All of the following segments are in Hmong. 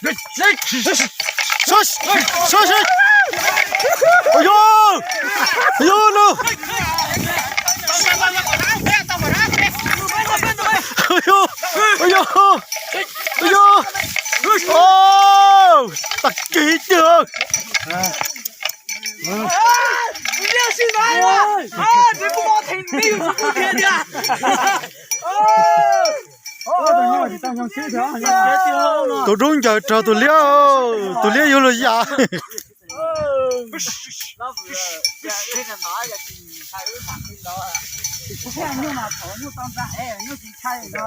Ov, ov, no. Ov, ov, ov, tag kis tiag. Tus roob ncaws rau tus liab, tus liab yuav luag yam. Nyuj mas thaum nyuj tau ntxa es nyuj tsis ntshai no.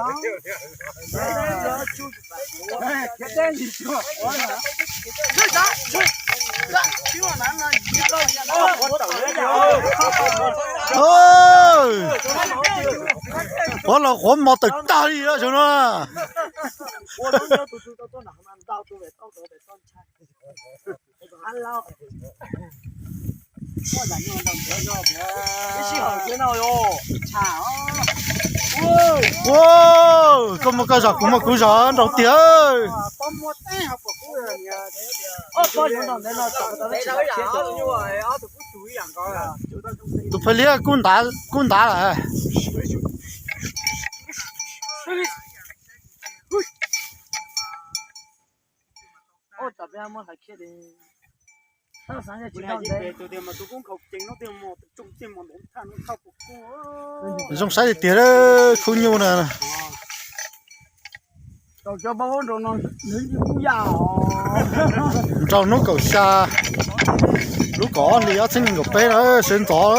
Qhuav los qhuav mos tawm tag li lawm saum no. Ua, koj muaj koj zog kuv muaj kuv zog nrau tiag. Tus phaj liab kub ntav kub ntav lawm. Zoo saib tiag tiag khub nyuj na. Nrau hnub kaum xya lub kaum ob hlis ob txhiab nees nkaum peb na, sawv ntxov.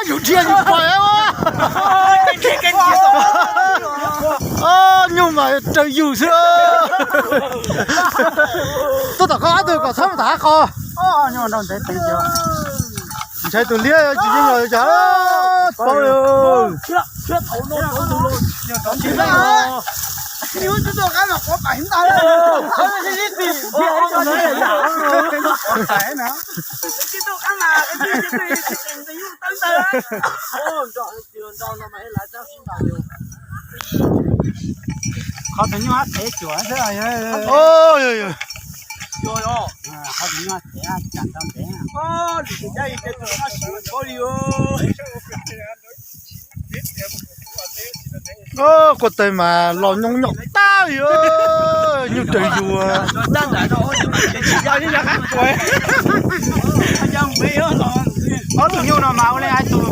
Yus dhia yus pais. Nyuj mas raws yus xwb. Tuaj tom koj ob tug kom txhob mus tom hav qos. Ntshai tus liab tsis yeej los cas paub li. Qhov tus nyuj hab thev cuam xwb. Quaj tais mas los nyoo nyom tag li, nyuj raws yus. Ob tug nyuj no mas ua li hais tus